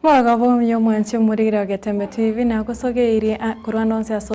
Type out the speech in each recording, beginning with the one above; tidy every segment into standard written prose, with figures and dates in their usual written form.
Omogaka omuya omwanchi omorire o Getembe TV nagosogeirie korwa ande onsi ase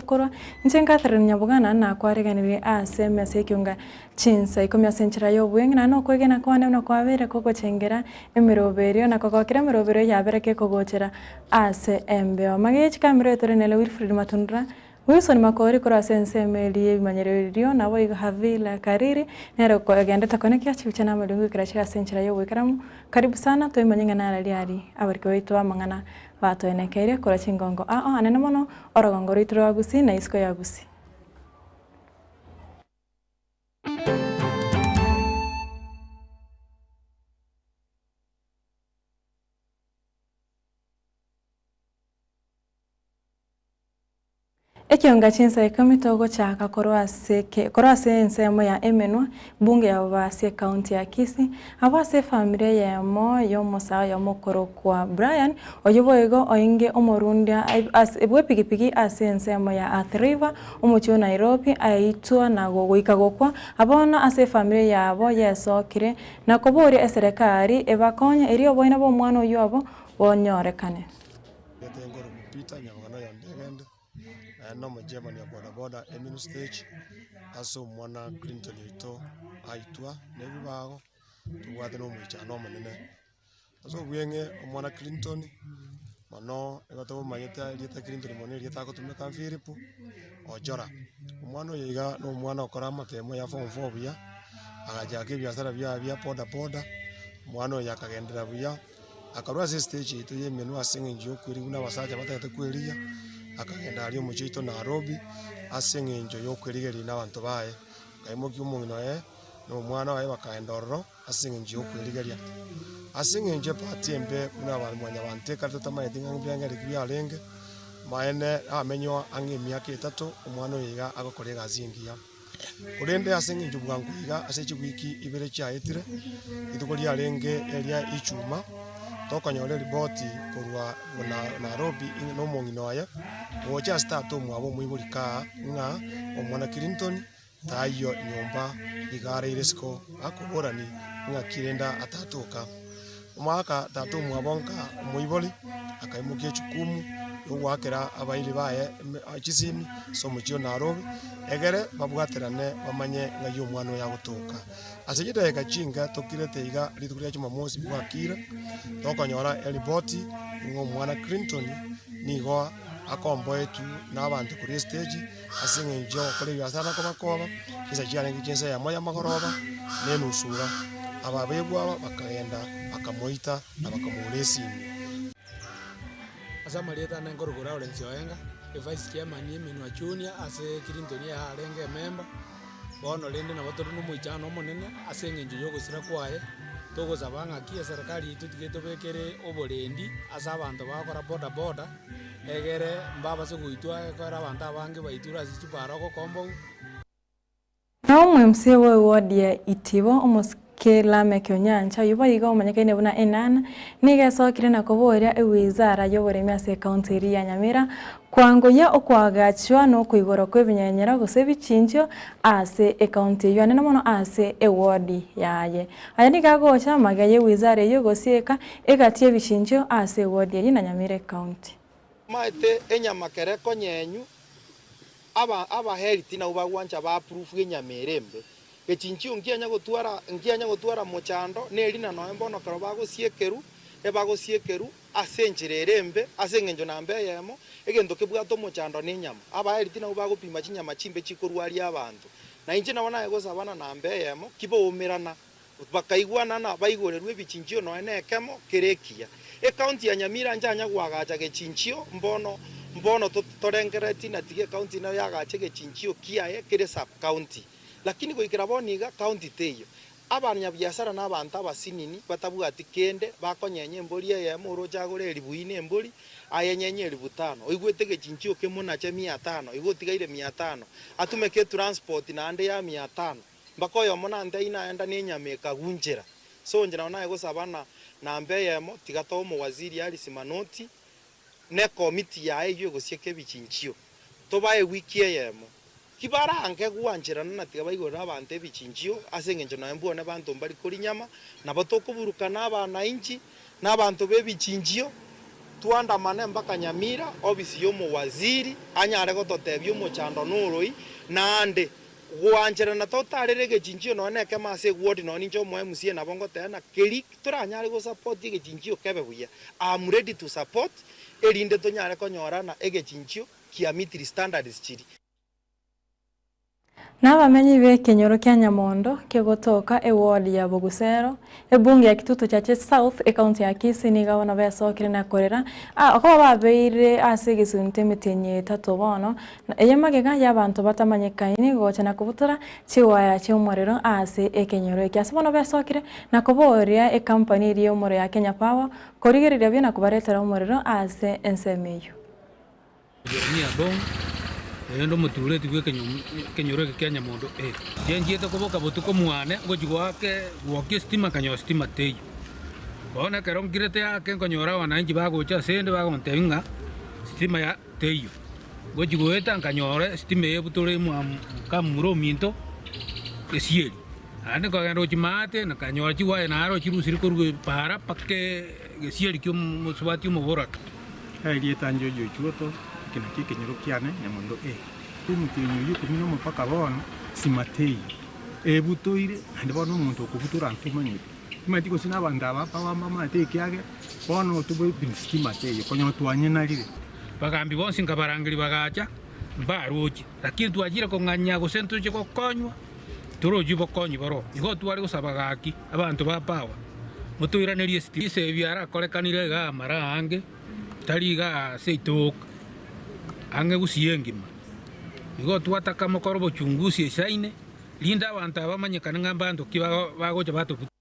korwa inche Catherine Nyabogana nakwareganirie ase emesa ekiunga chinsa ikomi ase enchera ya obweng'e naende okwegena kwane buna kwabeire kogochengera emeroberio na kogokera emeroberio yabere kekogochera ase embeo. Magega ye chikamera oyo tore nere Wilfred Matundura Wilson Makori korwa ase ensemo eria y'ebimanyererio naboigo Havila Kariri nere okogendete konekia chibicha na amariogo goikera chire ase enchera y'ogoikeramu. Karibu sana toimanye ng'a narari aria abarikwa baito b'amang'ana batoenekeire korwa chingongo ao anene mono orogongo rwaito rwa Gusii na isiko ya Gusii. Ekionga chinsa ikomi togochaka korwa ase korwa ase ensemo ya Emenwa, bunge ya Bobasi ecounty ya Kisii, abwo ase efamiri eyemo y'omosae oyomo okorokwa Brian, oyio boigo oinge omorundia ase bw'epigipigi ase ensemo ya Athi River, omochie o Nairobi, aitwa na goika gokwa, bono ase efamiri yabo yesokire na koboria eserekari ebakonye erio oboina bw'omwana oyio obo bonyorekane. Gete nkorokwa Peter Nyabogana oyonde egende, naende na omochairman o bodaboda Eminu stage, ase omwana Clinton oito aitwa na ebibago, tobwate na omoichano omonene. Ase obweng'e omwana Clinton, mono nigo tobomanyete erieta Clinton mono erieta agotumeka Philip Ojora. Omwana oyo iga na omwana okora amatemo ya form four buya, agachaka ebiasara biaye bia bodaboda, omwana oyo akagenderera buya. Akarua ase estage yaito y'emenwa ase eng'encho y'okwerigia buna abasacha batagete kwerigia, akagenda aria omochie oito Nairobi, ase eng'encho y'okwerigereria na abanto baye. Akaimokia omong'ina oye, na omwana oye bakaenda ororo ase eng'encho y'okwerigeria. Ase eng'encho ebahati embe buna aba mwanyabanto ekare totamanyeti ng'a mbiangeri ki biarenge, maene amenywa ang'e emiaka etato, omwana oyo iga agokora egasi engiya. Korende ase engencho bwango iga ase chiwiki ibere chiaetire, rituko riarenge eria ichuma, tokonyora eripoti korwa Nairobi na omong'ina oye, gocha ase tata omwabo omoibori kaa ng'a omwana Clinton taiyo nyomba iga araire isiko akoborani ng'aki rende atatoka. Omogaka tata omwabo nka omoibori, akaimokia echukumu ya ogoakera abairi baye chisimi ase omochie o Nairobi, egere babwaterane bamanye ng'ai omwana oyo agotoka. Ase chidakika chinke tokirete iga rituko ria jumamosi bwakire, tokonyora eripoti ng'a omwana Clinton nigo akomboetwe na abanto korwa estage ase eng'encho ya ogokora ebiasara na kobakoba, chinsa chiarenge chinsa eyemo ya amagoroba na enusu iga. Aba abegwa aba bakagenda bakamoita na bakamoura esimi. Ase amarieta ane nkorokwa Lawrence Oenga, evice chairman ya Emenwa Junior ase Clinton eye arenge emember, bono rende nabo tore na omoichano omonene ase eng'encho ya ogosira kwaye, togosaba ng'aki eserekari yaito tiga etobekere oborendi ase abanto bagokora boda boda. Egere mbabase goitwa ekero abanto abange baiturwe ase chipara ogokombogwa. Na omo-MCA bwe ward ya Itibo, omosike Lameck Onyancha, oyio boigo omanyekaine buna Enana, nigo esokire na koboria ewizara y'oboremi ase ecounty eria ya Nyamira kwangoyia okoagachwa na okoigorwa kw'ebinyenyero gose ebichinchio ase ecounty eyio anene mono ase eward yaye. Aya nigo agocha magega y'ewizara eyio gosieka Egati y'ebichinchio ase ewodi eyio na Nyamira Ecounty. Omanyete enyama kere ekonyenywa, aba abaheriti nabwo bagwancha ba approve enyama ere embe. Gechinchio nkianya gotwara nkianya gotwara mochando, na erina nonya mbono ekero bagosiekerwa, ebagosiekerwa ase enchera ere embe, ase eng'encho namba eyemo, egento kebwate omochando nenyama. Abaheriti nabwo bagopima chinyama chimbe chikorwaria abanto. Na inche nabo naye gosabana namba eyemo, ki baumerana Bakaigwanana baigorerwe ebichinchio nonya nekemo kere ekiya. Ecounty ya Nyamira nchanya goagacha gechinchio mbono mbono torengereti na tiga ecounty nayo yagache egechinchio kiaye kere sub county. Lakini goikera bono iga county teiyo. Abanyabiasara na abanto abasinini batabwati kende bakonyenya embori eyemo oroche agore elibu ine embori ayenyenye elibu tano oigwete egechinchio kemonache mia tano igo otigaire mia tano atumeke etransport naende ya mia tano. Mpaka oyomo nantebie naenda nenyama ekagunchera. So inche nabo naye gosaba na namba eyemo, tiga toe omowaziri Alice Manoti ne ekomiti yaye eyio egosieka ebichinchio, tobae ewiki eyemo. Ki barange gwancherana na tiga baigorere abanto ebichinchio ase engencho nonya mbwone banto mbari koria nyama, nabo tokoburukana abanainchi. Na abanto b'ebichinchio, twandamane mpaka Nyamira, ofisi y'omowaziri, anyare gototebia omochando noroi, naende goancherana totarere egechinchio nonya na ekemo ase eward nonya ninche omo MCA nabo ngoteba ng'a keri toranyare gosupport egechinchio kebe buya, I am ready to support erinde tonyare konyora ng'a egechinchio kiameetiri standards chiria. Nabamenyi b'ekenyoro kia Nyamondo kegotoka eward ya Bogusero, ebunge ya Kitutu Chache South, ecounty ya Kisii nigo bono besokire na korera okoba babeire ase egesunte emetienyi etato bono, na eye magega y'abanto batamanyekaini gocha na kobutora chiwaya chi'omorero ase ekenyoro eke. Ase bono besokire na koboria ecompany eria y'omorero ya Kenya Power korigereria buya na kobaretera omorero ase ensemo eyio. Jeremia Bong, erinde omotureti bw'ekenyoro eke kia Nyamondo A. Inche nchiete koboka botuko mwane ngochia goaka gwokia esitima nkanyora sitima teiyo. Bono ekero nkirete ake nkonyora abananchi bagocha asende bagontebia ng'a sitima ya teiyo. Ngochia goeta nkanyora esitima eye ebutore mwa mokamura ominto esieri. Naende nkogenda gochia maate nkanyora chiwaya naro chirusire korwa epaara mpaka egesieri kia omosubati omoboraka. Erieta Njoji Ochuoto, eke nakio ekenyoro kiane, Nyamondo A. Omotienyi oyio ikomi nomo mpaka bono, Simatei, ebutoire, naende bono omonto okobutora ntomanyeti. Timanyeti gose na abanto aba bamanyete ekiagera bono tobe sitima teiyo, konya twanyenarire. Bagambi bonsi nkabarangeria bagacha, mbaroche, lakini twachire kong'anya gose ntoche gokonywa, torochi obokonyi boroo. Igo tware gosaba gaki, abanto ba power, motoiranerie estima. Ase ebi arakorekanire iga amara aange, tari iga ase itoka, ang'e gusii engima. Igo twataka mokore obochungusi esaine, rinde abanto aba bamanyekane ng'a mbanto ki bagocha batobuta.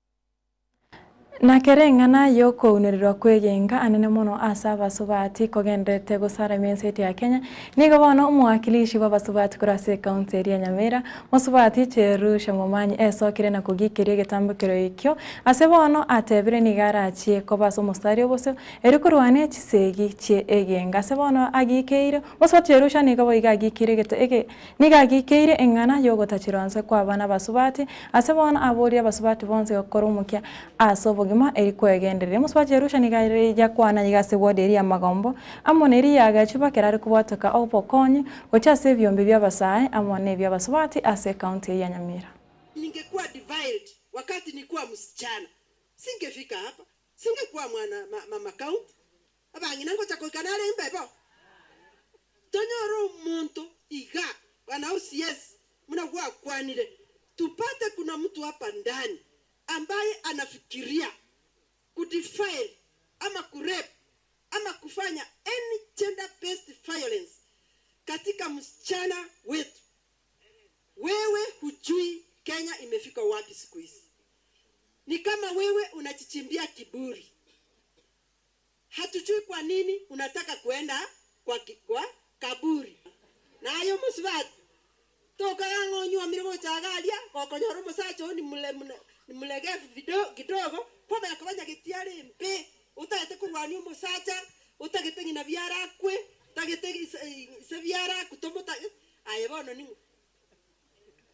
Na kera eng'ana y'okounererwa kw'egenka anene mono ase abasubati kogendererete gosaramia ense yaito ya Kenya, nigo bono omowakilishi bw'abasubati korwa ase ecounty eria ya Nyamira, mosubati Jerusha Momanyi esokire na kogikeria egetambokero ekio ase bono atebire nigo arachie koba ase omositari obosio erio korwania chisegi chie egenka. Ase bono agikeire, mosubati Jerusha nigo boigo agikeire egete ege Nigo agikeire eng'ana y'ogotachirwa nse kw'abana abasubati, ase bono aborie abasubati bonsi gokora omokia ase obogima eri kwegendereria. Omosubati Jerusha nigo are yakwana iga ase ward eria y'amagombo, amo neria y'agachuba ekero are kobwatoka obokonyi gochia ase ebiombe bi'abasae amo nebi'abasubati ase ecounty eye ya Nyamira. Ningekuwa defiled wakati nikuwa msichana, singefika hapa, singekuwa mwana mama county. Abang'ina ngocha goika nare imbebo. Tonyore omonto iga bwana OCS buna gwakwanire, tupate kuna mtu hapa ndani ambaye anafikiria kudefile ama kurape ama kufanya any gender based violence katika msichana wetu. Wewe hujui Kenya imefika wapi siku hizi. Ni kama wewe unajichimbia kiburi. Hatujui kwa nini unataka kuenda kwa, kwa kaburi. Naye omosubati tokaga ng'a onyuomire gocha iga aria, gokonyora omosacha oo nimule nimulegevu kidogo, kwamanya koba nyageti are mbe, otagete korwania omosacha, otagete ng'ina biara akwe, otagete ise ise biara akwe, tomota aye bono ning'o?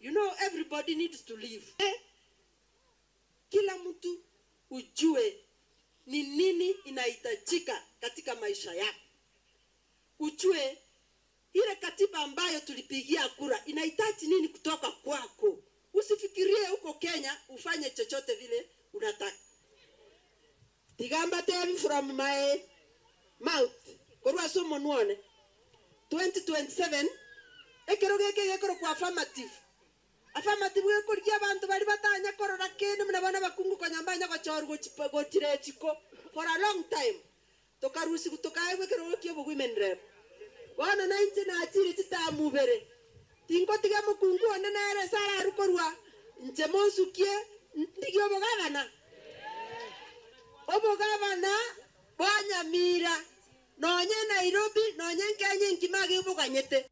You know everybody needs to live. Kila mtu ujue ni nini inahitajika katika maisha yako. Ujue ile katiba ambayo tulipigia kura inahitaji nini kutoka kwako. Usifikirie huko Kenya ufanye chochote vile unataka. Tiga mbatebi from my mouth korwa ase omonwa one 2027 ekero geke gekorokwa affirmative Affirmative gekorigia abanto baria batanya korora kende buna bono abakungu konya mbanya gochorwa gochi gochira echiko for a long time. Tokarusigwa tokaegwa ekerogo kia obo women rep. Bono nainche nachire chitamu ibere. Tingotiga mokungu onde nere ase ararwe korwa inche monsukie ndigie obogavana. Obogavana bwa Nyamira nonye Nairobi nonye Kenya engima iga eboganyete.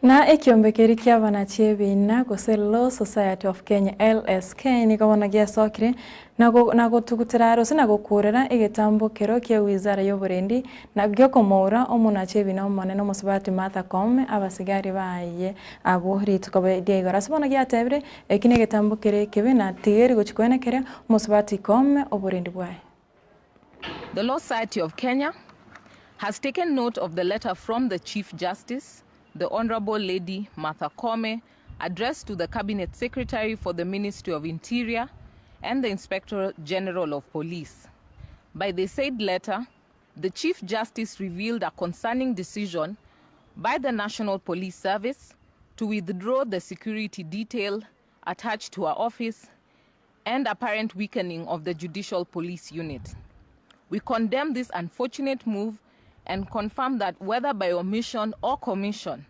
Na ekiombe keria ki'abanachi ebiina gose Law Society of Kenya, LSK, nigo bono giasokire na gotugutera gose na gokuurera egetambokero kia wizara y'oborendi na giokomoura omonachi ebiina omonene omosubati Martha Koome abasigari baye abwo rituko ria igoro. Ase bono giatebire eki negetambokero ekebe na tigeri gochia koenekeria omosubati Koome oborendi bwaye. The Law Society of Kenya has taken note of the letter from the Chief Justice, the Honorable Lady Martha Koome, addressed to the Cabinet Secretary for the Ministry of Interior and the Inspector General of Police. By the said letter, the Chief Justice revealed a concerning decision by the National Police Service to withdraw the security detail attached to her office and apparent weakening of the Judicial Police Unit. We condemn this unfortunate move and confirm that whether by omission or commission,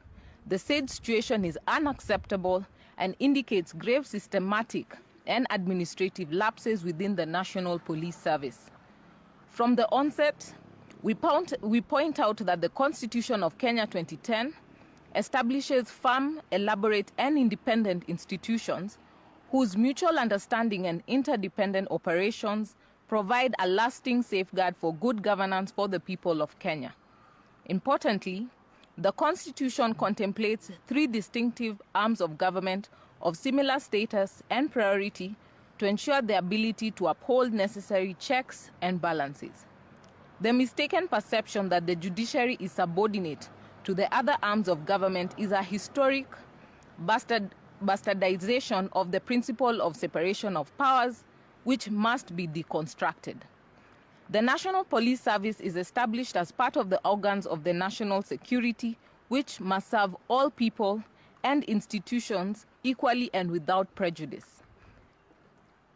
the said situation is unacceptable and indicates grave systematic and administrative lapses within the National Police Service. From the onset, we point, we point out that the Constitution of Kenya 2010 establishes firm, elaborate, and independent institutions whose mutual understanding and interdependent operations provide a lasting safeguard for good governance for the people of Kenya. Importantly, the Constitution contemplates three distinctive arms of government of similar status and priority to ensure the ability to uphold necessary checks and balances. The mistaken perception that the judiciary is subordinate to the other arms of government is a historic bastard, bastardization of the principle of separation of powers, which must be deconstructed. The National Police Service is established as part of the organs of the national security, which must serve all people and institutions equally and without prejudice.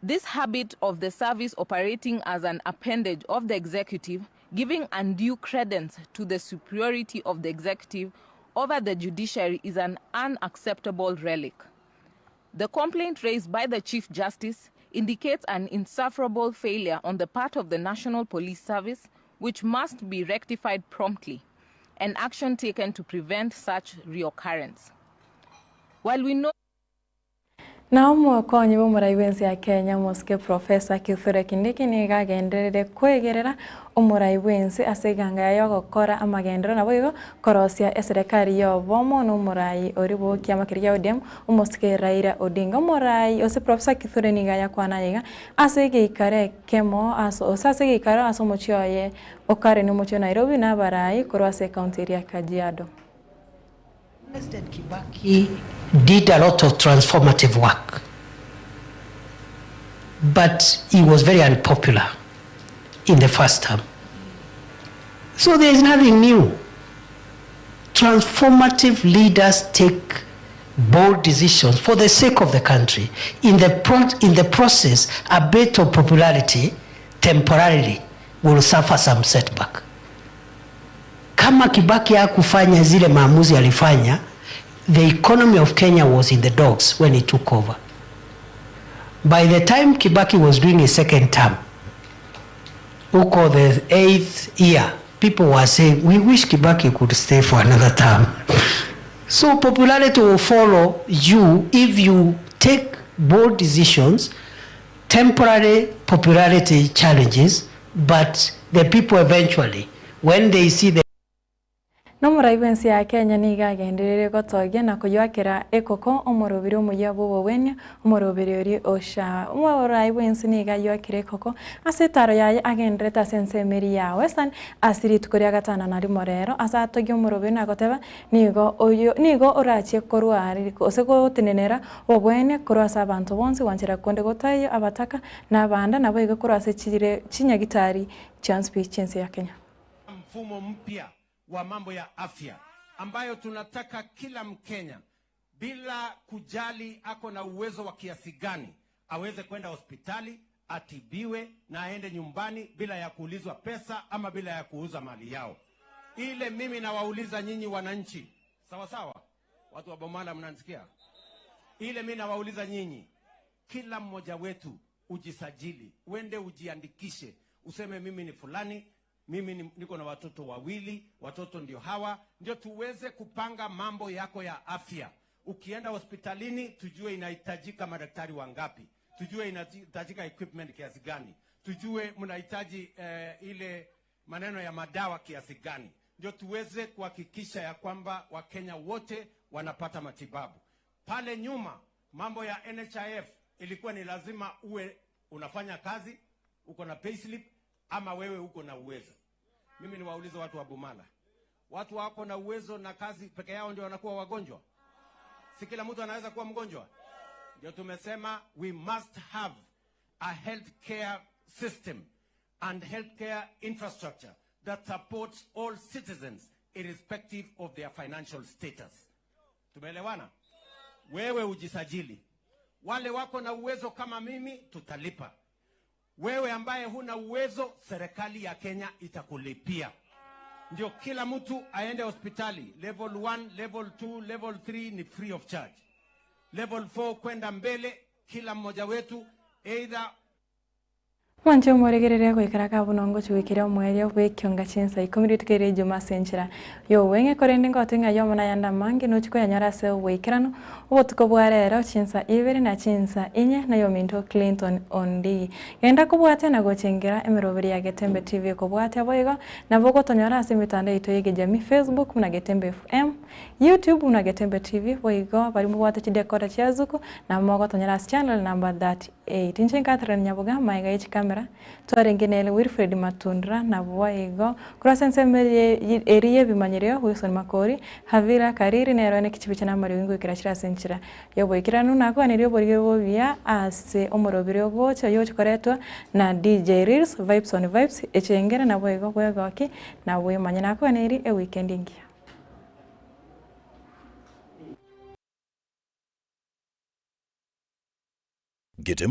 This habit of the service operating as an appendage of the executive, giving undue credence to the superiority of the executive over the judiciary, is an unacceptable relic. The complaint raised by the Chief Justice indicates an insufferable failure on the part of the National Police Service, which must be rectified promptly and action taken to prevent such reoccurrence. While we know Na omokonyi bw'omorai bw'ense ya Kenya omosike Professor Kithure Kindiki nigo agenderere kwegerera omorai bw'ense ase eganga yaye ogokora amagenderero naboigo korosia eserekari y'obomo na omorai oria bw'ekiama keria kia ODM omosike Raila Odinga. Omorai ose Professor Kithure nigo ayakwana iga ase egeikaro ekemo ase ose ase egeikaro ase omochie oye okare na omochie o Nairobi na abarai korwa ase ecounty eria ya Kajiado. President Kibaki did a lot of transformative work, but he was very unpopular in the first term. So there is nothing new. Transformative leaders take bold decisions for the sake of the country. In the, pro in the process, a bit of popularity temporarily will suffer some setback. Kama Kibaki hakufanya zile maamuzi alifanya, the economy of Kenya was in the dogs when he took over. By the time Kibaki was doing his second term, huko the eighth year, people were saying, we wish Kibaki could stay for another term. So popularity will follow you if you take bold decisions, temporary popularity challenges, but the people eventually, when they see the Nomorai bw'ense ya Kenya nigo agenderire gotogia na koyoakera ekoko omorobiri omuya bw'obobwenia omorobiri oria o SHA. Omorai bw'ense nigo ayoakire ekoko ase etaro yaye agenderete ase ensemo eria ya Western ase rituko ria gatano na rimo rero ase atogia omorobiri na goteba nigo oyo nigo orachie korwa are gose gotenenera obobwenia korwa ase abanto bonsi gwanchera konde gotaiyo abataka na abanda naboigo korwa ase chire chinyagitari chionsi pi chi'ense ya Kenya. Mfumo mpya wa mambo ya afya ambayo tunataka kila Mkenya bila kujali ako na uwezo wa kiasi gani aweze kwenda hospitali atibiwe na aende nyumbani bila ya kuulizwa pesa ama bila ya kuuza mali yao. Ile mimi nawauliza nyinyi wananchi, sawa sawa, watu wa Bomala mnanisikia? Ile mimi nawauliza nyinyi, kila mmoja wetu ujisajili, uende ujiandikishe, useme mimi ni fulani, mimi ni, niko na watoto wawili, watoto ndio hawa, ndio tuweze kupanga mambo yako ya afya. Ukienda hospitalini, tujue inahitajika madaktari wangapi, tujue inahitajika equipment kiasi gani, tujue mnahitaji eh, ile maneno ya madawa kiasi gani, ndio tuweze kuhakikisha ya kwamba Wakenya wote wanapata matibabu. Pale nyuma mambo ya NHIF ilikuwa ni lazima uwe unafanya kazi, uko na payslip ama wewe uko na uwezo. Mimi niwaulize watu wa Bumala, watu wako na uwezo na kazi peke yao ndio wanakuwa wagonjwa? Si kila mtu anaweza kuwa mgonjwa? Ndio tumesema we must have a healthcare system and healthcare infrastructure that supports all citizens irrespective of their financial status. Tumeelewana? Wewe ujisajili. Wale wako na uwezo kama mimi tutalipa. Wewe ambaye huna uwezo, serikali ya Kenya itakulipia. Ndio kila mtu aende hospitali. Level 1, level 2, level 3 ni free of charge. Level 4 kwenda mbele, kila mmoja wetu either Mwanche omoregereria goikera ka buna ngochia goikera omoerio bw'ekionga chinsa ikomi rituko eria ijuma ase enchera y'obweng'e korende ngote ng'a yomo nayande amange nochia koyanyora ase oboikeranu obotuko bwa rero chinsa ibere na chinsa inye na oyominto Clinton Ondigi. Genda kobwatia na gochengera emeroberi ya Getembe TV ekobwatia boigo nabo ogotonyora ase emetandao yaito y'ekejamii Facebook buna Getembe FM, YouTube buna Getembe TV boigo baria mobwate chidecoder chia Zuku nabo mogotonyora ase channel number 38. Inche Catherine Nyaboga magega ye chikamera twarenge nere Wilfred Matundra naboigo korwa ase ensemo eye eria y'ebimanyerio Wilson Makori, Havila Kariri nero ene kichibicha na amariogi ngoikera chire ase enchera y'oboikeranu nakoganirie oborigio bobuya ase omorobiri ogocha oyogochia koretwa na DJ Reels, Vibes on Vibes, echengere naboigo bwegoki na bwemanye. Nakoganeirie eweekend engiya.